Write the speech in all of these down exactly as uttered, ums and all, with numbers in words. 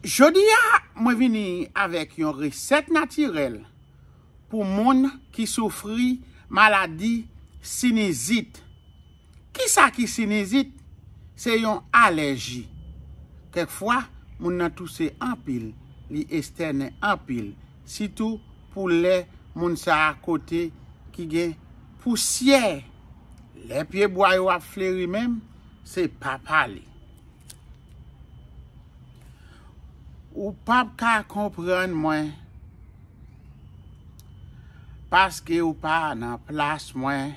Jodi a, mwen vini avèk yon resèt natirèl pou moun ki soufri maladi sinizit. Kisa ki sinizit? Se yon alèji. Kèk fwa, moun nan touse anpil, li estènen anpil, sitou pou lè moun sa a kote ki gen pousyè. Lè pyebwa yo ap fleri menm, se pa pale. Ou p ap ka konprann mwen, paske ou pa nan plas mwen.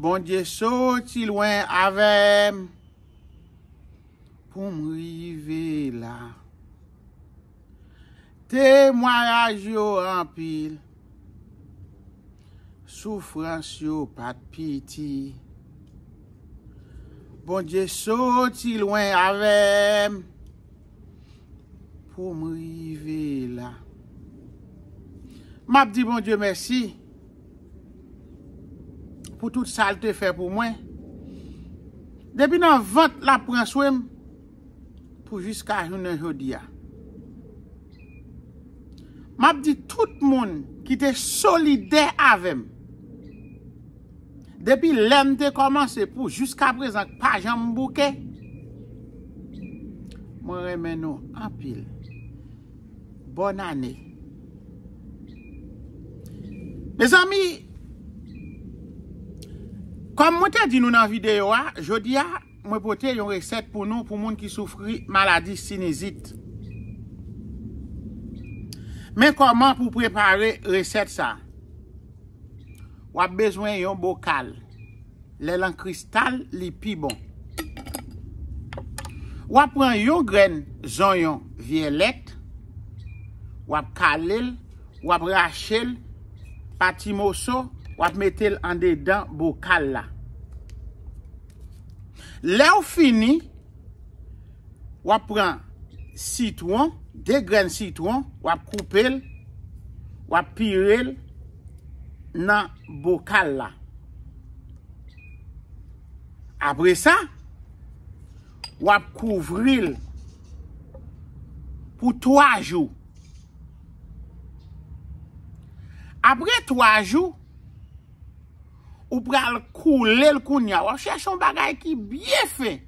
Bondye soti lwen avè m pou m rive la. Temwayaj yo anpil, soufrans yo pa t piti. Bondye soti lwen avè m pou m rive la. M ap di Bondye mèsi pou tout sa l te fè pou mwen. Depi nan vant l ap pran swen m pou jiska jounen jodi a. M ap di tout moun ki te solidè avè m depi lè m te kòmanse pou jiska prezan k pa janm bouke, mwen renmen nou anpil. Bòn ane. Mezanmi, kòm mwen te di nou nan videyo a, jodi a, mwen pote yon resèt pou nou, pou moun ki soufri maladi sinizit. Men kòman pou prepare resèt sa. W ap bezwen yon bokal. Lè l an kristal, li pi bon. W ap pran yon grenn zonyon vyèlèt, w ap kale l, w ap rache l pa ti moso, w ap mete l andedan bokal la. Lè w fini, w ap pran sitwon, de grenn sitwon, w ap koupe l, w ap pire l nan bokal la. Apre sa, w ap kouvri l pou twa jou. Apre twa jou, ou pral koule l kounye a. W ap chèche yon bagay ki byen fen.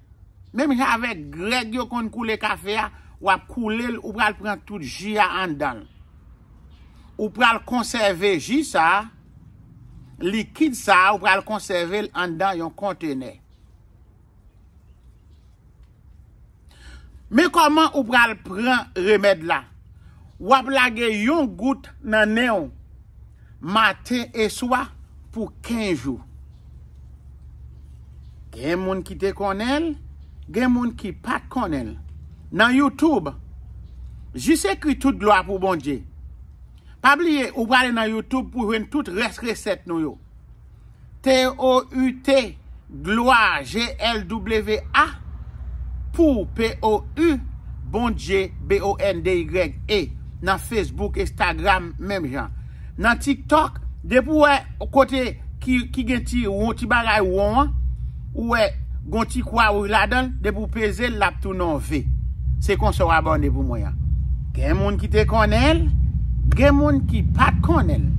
Menm jan avèk grèg yo konn koule kafe a, w ap koule l, ou pral pran tout ji a anndan l. Ou pral konsève ji sa a, likid sa a, ou pral konsève l anndan yon kontenè. Men kòman ou pral pran remèd la. W ap lage yon gout nan nen w maten e swa pou kenz jou. Gen moun ki te konnen l, gen moun ki pa t konnen l. Nan YouTube, jis ekri tout glwa pou Bondye. Pa bliye, ou prale nan YouTube pou jwenn tout rès resèt nou yo. T O U T, glwa, G L W A, pou, P O U, Bondye, B O N D Y E, nan Facebook, Instagram, menm jan. Nan TikTok, depi w wè kote ki, ki gen ti won, ti bagay won an, ou wè gon ti kwa wouj ladan l, depi w peze l, l ap tounen yon V. Se konsa w abòne pou mwen an. Gen moun ki te konnen l, gen moun ki pa t konnen l.